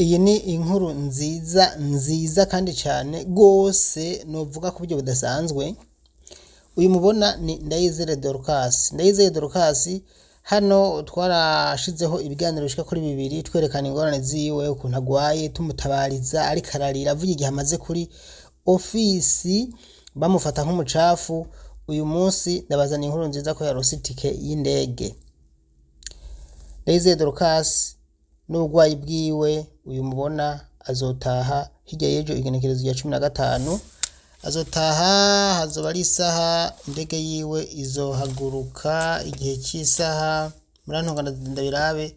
Iyi ni inkuru nziza nziza kandi cyane rwose novuga ku buryo budasanzwe. Uyu mubona ni Ndayizeye Dorcas. Ndayizeye Dorcas hano twarashizeho ibiganiro bishika kuri bibiri twerekana ingorane ziwe ukuntu agwaye tumutabariza ariko ararira avuga igihe amaze kuri ofisi bamufata nk'umucafu. Uyu munsi ndabazaniye inkuru nziza ko yaronse itike y'indege. Ndayizeye Dorcas n'uburwayi bwiwe uyu mubona azotaha hirya y'ejo igenekerezo rya 15 azotaha hazoba ari isaha indege yiwe izohaguruka igihe cy'isaha murantunga ndabirabe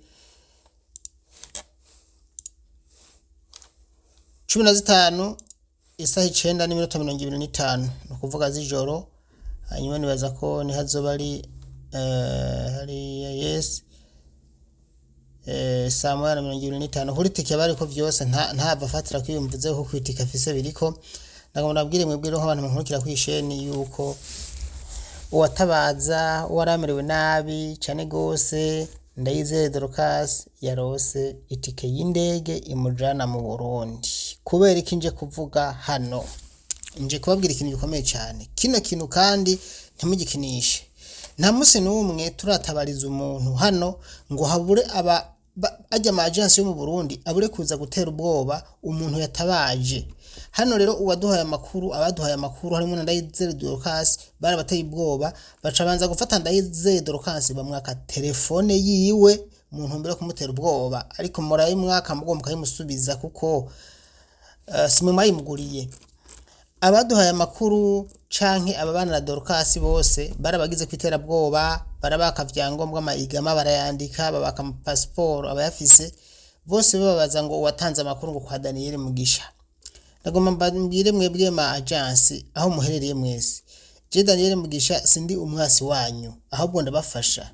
15 isaha 9:25 ni ukuvuga z'ijoro. Hanyuma nibaza ko niho azoba ari hariya yes saa 1:25 kuri tike bariko vyose ntava afatira ko iyo mvuze ko kwitike afise biriko. Nagomba nabwire mwebwe rero nk'abantu munkurikira kw'isheni yuko uwatabaza uwaramerewe nabi cane gose Ndayizeye Dorcas yarose itike y'indege imujana mu Burundi. Kubera iki nje kuvuga hano? Nje kubabwira ikintu gikomeye cane. Kino kintu kandi ntimugikinishe. Nta musi n'umwe turatabariza umuntu hano ngo habure aba arya ama agence yo mu Burundi abure kuza gutera ubwoba umuntu yatabaje. Hano rero uwaduhaye amakuru, abaduhaye amakuru harimo na Ndayizeye Dorcas barabateye ubwoba, baca banza gufata Ndayizeye Dorcas bamwaka telefone yiwe mu ntumbero yo kumutera ubwoba, ariko murayimwaka mugomba mukayimusubiza kuko simwe mwayimuguriye. Abaduhaye amakuru canke ababana na Dorcas bose barabagize kwiterabwoba, barabaka vyangombwa amaigama barayandika, babaka amapasiporo abayafise bose bababaza ngo uwatanze amakuru ngo kwa Daniel Mugisha. Nagomba mbabwire mwebwe ma agence aho muherereye mwese. Je Daniel Mugisha sindi umwasi wanyu, ahubwo ndabafasha.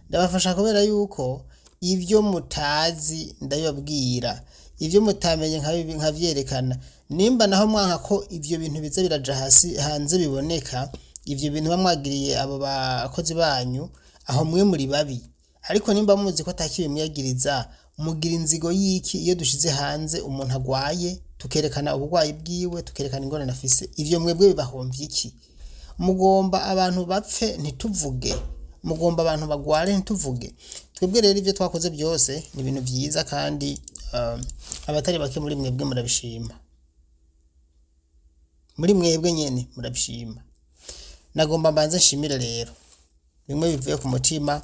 Ndabafasha kubera yuko ivyo mutazi ndabibabwira, ivyo mutamenye nkavyerekana. Nimba naho mwanka ko ivyo bintu biza biraja hasi hanze biboneka, ivyo bintu bamwagiriye abo bakozi banyu, aho mwe muri babi. Ariko nimba muzi ko atakibi mwiyagiriza, mugira inzigo y'iki iyo dushize hanze umuntu agwaye, tukerekana uburwayi bwiwe, tukerekana ingorane afise. Ivyo mwebwe bibahomvya iki? Mugomba abantu bapfe ntituvuge, mugomba abantu bagware ntituvuge. Twebwe rero ivyo twakoze byose ni ibintu vyiza kandi abatari bake muri mwebwe murabishima. Muri mwebwe nyene murabishima. Nagomba mbanze nshimire rero bimwe bivuye ku mutima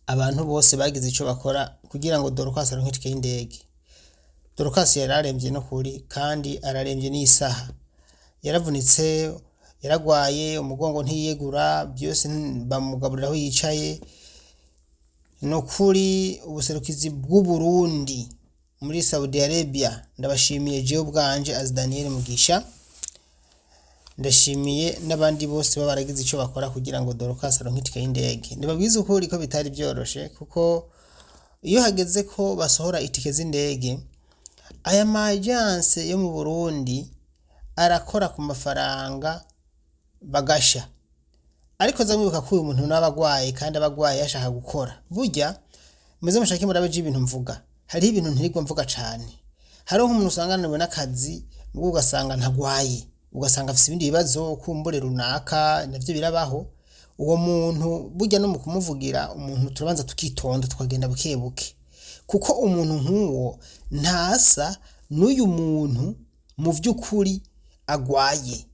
abantu bose bagize ico bakora kugira ngo Dorcas aronke itike y'indege. Dorcas yararemvye no kuri kandi araremvye n'isaha. Yaravunitse, yaragwaye, umugongo ntiyegura, byose bamugaburira aho yicaye. Ni ukuri ubuserukizi bw'u Burundi muri Saudi Arabia ndabashimiye jewe ubwanje as Daniel Mugisha. Ndashimiye n'abandi bose baba baragize ico bakora kugira ngo Dorcas aronke itike y'indege. Ndababwiza ukuri ko bitari vyoroshe kuko iyo hageze ko basohora itike z'indege, aya ma agence yo mu Burundi arakora ku mafaranga bagasha. Ariko za mwibuka ko uyu muntu nawe agwaye kandi aba agwaye yashaka gukora. Burya muze mushake murabe je ibintu mvuga. Hariho ibintu ntirirwa mvuga cane. Hariho nk'umuntu usanga ananiwe n'akazi, mugo ugasanga ntagwaye. Ugasanga afise ibindi bibazo kumbure runaka navyo birabaho. Uwo muntu burya no mu kumuvugira umuntu turabanza tukitonda tukagenda buke buke. Kuko umuntu nk'uwo ntasa n'uyu muntu mu vy'ukuri agwaye.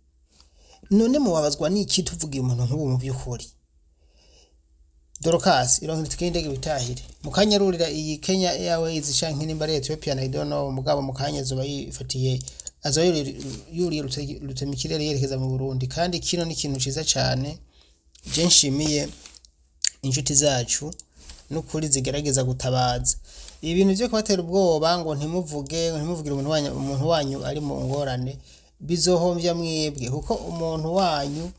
None mubabazwa n'iki tuvugiye umuntu nk'uwo mu vy'ukuri? Dorcas ironke itike y'indege witahire. Mukanya arurira iyi Kenya Airways canke nimba ari Ethiopian I don't know, mugabo mukanya azoba yifatiye azoba yuriye rutemikirere yerekeza mu Burundi. Kandi kino ni ikintu ciza cane je nshimiye inshuti zacu n'ukuri zigerageza gutabaza. Ibintu vyo kubatera ubwoba ngo ntimuvuge, ngo ntimuvugire umuntu wanyu, umuntu wanyu ari mu ngorane bizohomvya mwebwe kuko umuntu wanyu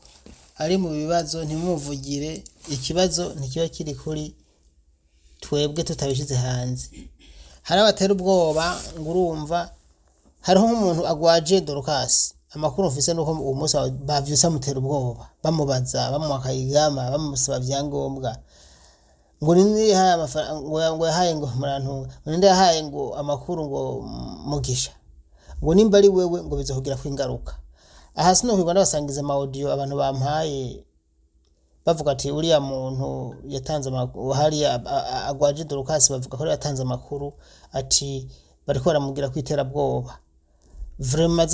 ari mu bibazo ntimuvugire, ikibazo ntikiba kiri kuri twebwe tutabishize hanze. Hari abatera ubwoba ngo urumva hariho nk'umuntu agwaje Dorcas, amakuru mfise nuko uwo munsi bavyutse bamutera ubwoba, bamubaza, bamuha akayigama, bamusaba vyangombwa. Ngo ninde yahaye amafaranga, ngo yahaye, ngo murantunga, ngo ninde yahaye ngo amakuru ngo Mugisha, ngo nimba ari wewe ngo bizokugira ko ingaruka. Aha sinokwirwa ndabasangiza ama audio abantu bampaye bavuga ati uriya muntu yatanze amakuru hariya agwaje Dorcas, bavuga ko yatanze amakuru ati bariko baramubwira ko iterabwoba. Vraiment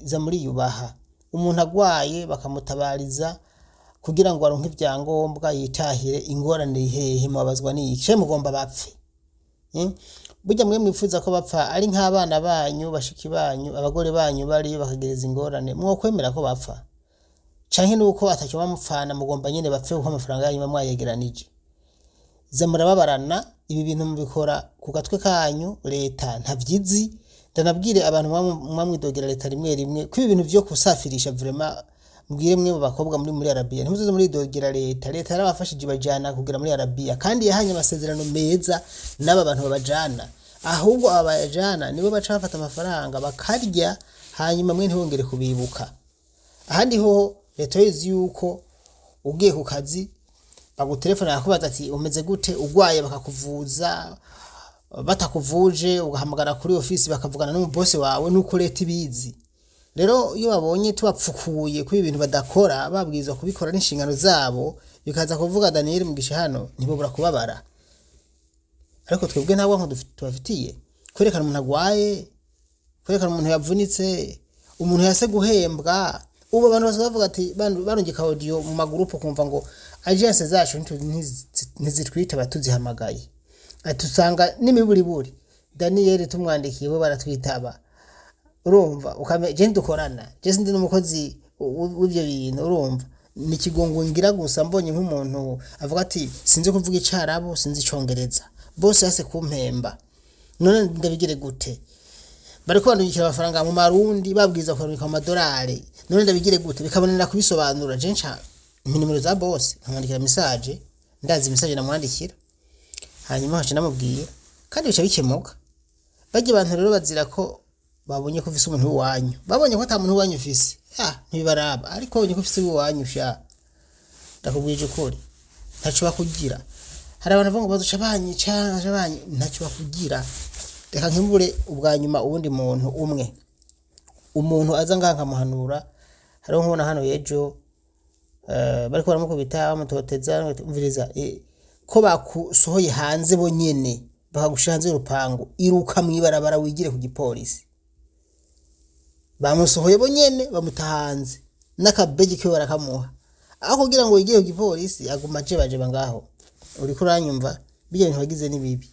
za muri yubaha umuntu agwaye bakamutabariza kugira ngo aronke ivyangombwa yitahire. Ingorane hehe? Mubabazwa n'iki? Ce mugomba bapfe? Burya mwe mwifuza ko bapfa ari nk'abana banyu, bashiki banyu, abagore banyu bariyo bakagereza ingorane, mwokwemera ko bapfa? Canke nuko atacyo bamupfana, mugomba nyene bapfe kuko amafaranga yanyu muba mwayegeranije? Za murababarana. Ibi bintu mubikora ku gatwe kanyu, leta ntavyizi. Ndanabwire abantu muba mwidogera leta rimwe rimwe ko ibi bintu vyo kusafirisha, vraiment mbwire mwe mu bakobwa muri Arabiya, ntimuzoze muridogera leta. Leta yarabafashije ibajana kugera muri Arabiya, kandi yahanye amasezerano meza n'aba bantu babajana. Ahubwo aba bayajana nibo baca bafata amafaranga bakarya, hanyuma mwe ntibongere kubibuka. Ahandi hoho leta yozi yuko ugiye ku kazi bagutelefona bakakubaza ati umeze gute, ugwaye bakakuvuza, batakuvuje ugahamagara kuri ofisi bakavugana n'umubosi wawe, nuko leta ibizi. Rero iyo babonye tubapfukuye ko ibintu badakora babwirizwa kubikora n'inshingano zabo, bikaza kuvuga Daniel Mugisha hano, ntibobura kubabara. Ariko twebwe nta bwanko tubafitiye. Kwerekana umuntu agwaye, kwerekana umuntu yavunitse, umuntu yase guhembwa. Ubu abantu basigaye bavuga ati barungika audio mu magurupu, kumva ngo agence zacu ntizitwitaba tuzihamagaye, ati usanga n'imiburiburi Daniel tumwandikiye bo baratwitaba. Urumva ukame je dukorana, je sindi n'umukozi w'ivyo bintu. Urumva ni ikigongo ngira gusa mbonye nk'umuntu avuga ati sinzi kuvuga icarabu, sinzi icongereza, bose yase kumpemba, none ndabigire gute? Bariko bandungikira amafaranga mu marundi, babwiza kurungika mu madolari, none ndabigire gute? Bikabonera kubisobanura, je nca nimero za boss nkamwandikira message, ndazi message namwandikira, hanyuma nkaca ndamubwira kandi bica bikemuka. Barya abantu rero bazira ko babonye ko ufise umuntu w'iwanyu. Babonye ko ata muntu w'iwanyu ufise, ah, ntibibaraba, ariko babonye ko ufise uw'iwanyu, sha ndakubwije ukuri, ntaco bakugira. Hari abantu bavuga ngo bazoca banyica, bazoca ntaco bakugira. Reka nkembure ubwa nyuma uwundi muntu umwe, umuntu aza ngaha nkamuhanura. Hariho nkubona hano ejo bariko baramukubita, bamutoteza. Umviriza, ko bakusohoye hanze bo nyene bakagushira hanze y'urupangu, iruka mw'ibarabara wigire ku gipolisi. Bamusohoye bo nyene bamuta hanze, n'akabegi kiwe barakamuha, aho kugira ngo yigire ku gipolisi aguma ajebajeba ngaho. Uriko uranyumva? Birya bintu wagize ni bibi.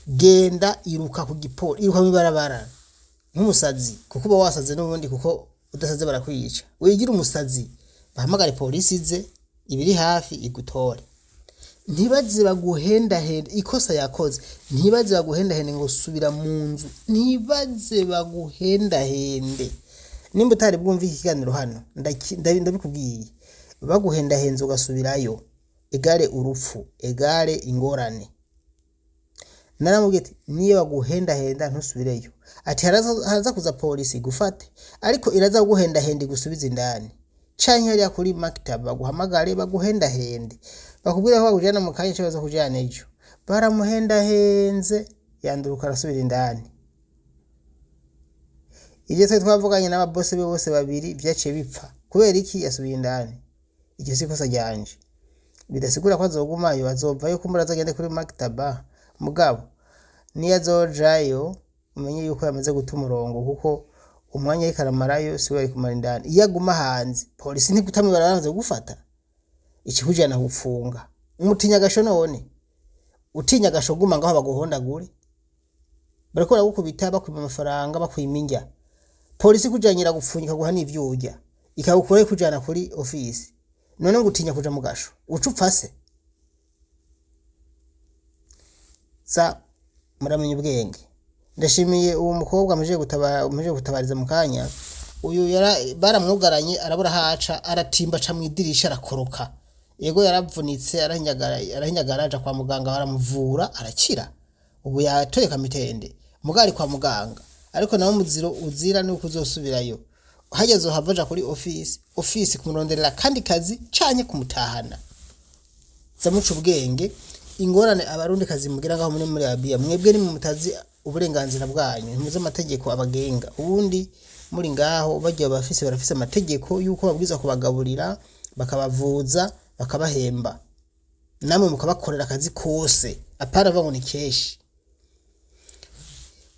Genda, iruka ku gipolisi, iruka mw'ibarabara nk'umusazi, kuko uba wasaze n'ubundi, kuko udasaze barakwica. Wigira umusazi, bahamagare polisi ize ibiri hafi igutore. Ntibaze baguhendahende ikosa yakoze, ntibaze baguhendahende ngo subira mu nzu, ntibaze baguhendahende. Nimba utari bwumve iki kiganiro hano, ndabikubwiye, baguhendahenze ugasubirayo, égale urupfu, égale ingorane. Naramubwiye ati niyo baguhendahenda ntusubireyo. Ati haraza kuza polisi igufate, ariko iraza kuguhendahenda igusubize indani, canke hariya kuri maktaba baguhamagare baguhendahende, bakubwira ko bakujana mu kanya, ico baza kujana ejo. Baramuhendahenze yanduruka arasubira indani. Ivyo twari twavuganye n'ababose be bose babiri vyaciye bipfa. Kubera iki? Yasubiye indani. Iryo si ikosa ryanje, bidasigura ko azogumayo, azovayo kumbura azagende kuri maktaba. Mugabo niyo azojayo umenye yuko yamaze guta umurongo, kuko umwanya ariko aramarayo siwe yari kumara indani. Iyo aguma hanze polisi ntiguta mw'ibarabara bamaze kugufata, ikikujana gupfunga. Umutinya agasho? None utinya agasho, guma ngaho baguhondagure. Bariko baragukubita, bakwima amafaranga, bakwima indya. Polisi ikujanye iragupfunya, ikaguha n'ivyo urya, ikagukurayo ikujana kuri ofisi. None ngo utinya kuja mu gasho, uca upfa se? Za muramenya ubwenge. Ndashimiye uwo mukobwa muje gutabariza mu kanya. Uyu baramwugaranye arabura haca, aratimba aca mw'idirisha arakoroka. Yego yaravunitse, arahinyagara, arahinyagara, aja kwa muganga baramuvura arakira. Ubu yatoye kamitende, mugari kwa muganga. Ariko nawe umuziro uzira nuko uzosubirayo, hageze uhava aja kuri ofisi, ofisi kumuronderera kandi kazi canke kumutahana. Zamuca ubwenge. Ingorane abarundi kazi mugira ngaho muri Arabia, mwebwe ni mutazi uburenganzira bwanyu, ntimuzi amategeko abagenga. Ubundi muri ngaho bagiye bafise, barafise amategeko yuko babwirizwa kubagaburira, bakabavuza, bakabahemba, namwe mukabakorera akazi kose, apana bavuga ngo ni keshi.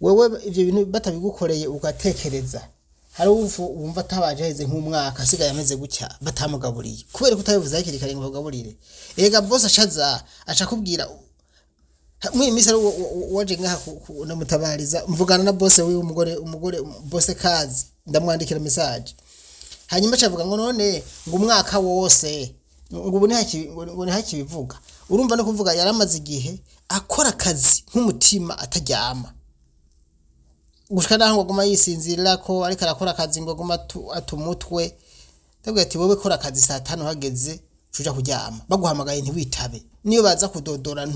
Wewe ivyo bintu batabigukoreye ugatekereza hari wumva atabaje haheze nk'umwaka asigaye ameze gutya batamugaburiye, kubera ko utabivuze hakiri kare ngo bakugaburire. Erega boss acaza aca akubwira muri iyi minsi ari waje ngaha ndamutabariza, mvugana na boss wiwe, umugore boss kazi, ndamwandikira message, hanyuma acavuga ngo none ngo umwaka wose ngo ubu ngo ntihakibivuga. Urumva no kuvuga yaramaze igihe akora akazi nk'umutima ataryama, gushika naho ngo aguma yisinzirira ko ariko arakora akazi, ngo aguma ata umutwe. Ndabwira ati: "Wowe kora akazi, saa 5 hageze uja kuryama, baguhamagaye ntiwitabe, niyo baza kudodora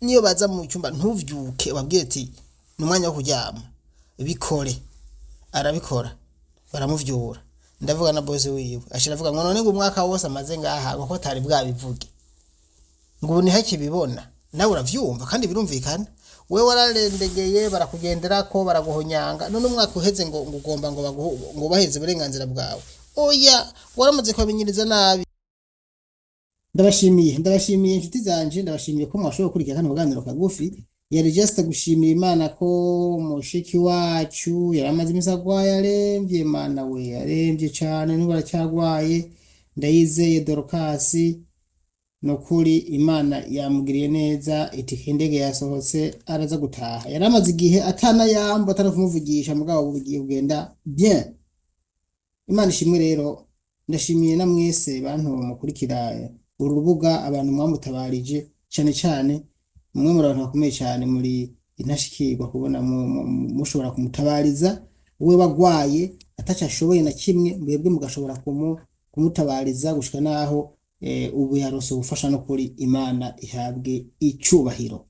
niyo baza mu cyumba ntuvyuke, ubabwire ati ni umwanya wo kuryama, bikore." Arabikora, baramuvyura. Ndavuga na boss wiwe, ashira avuga ngo none ngo umwaka wose amaze ngaha ngo ko atari bwabivuge, ngo ubu ntihakibibona. Nawe uravyumva kandi birumvikana, wewe wararendegeye, barakugenderako, baraguhonyanga, none umwaka uheze ngo ugomba ngo ngo baheze uburenganzira bwawe. Oya, waramaze kubamenyereza nabi. Ndabashimiye, ndabashimiye inshuti zanje, ndabashimiye ko mwashoboye gukurikira kano kaganiro kagufi. Yari just gushimira Imana ko mushiki wacu yari amaze iminsi agwaye, aremvye. Mana we, aremvye cane, n'ubu aracyagwaye. Ndayizeye Dorcas, nukuri Imana yamugiriye neza, itike indege yasohotse, araza gutaha. Yari amaze igihe atanayambo, atana kumuvugisha, mugabo ubu bugiye kugenda bien. Imana ishimwe. Rero ndashimiye na mwese bantu mukurikira uru rubuga, abantu mwamutabarije cyane cyane. Mumwe muri abantu bakomeye cyane, muri intashikirwa kubona mushobora kumutabariza, we wagwaye ataco ashoboye na kimwe, mwebwe mugashobora kumutabariza gushika naho ubu yaronse ubufasha. No kuri Imana ihabwe icubahiro.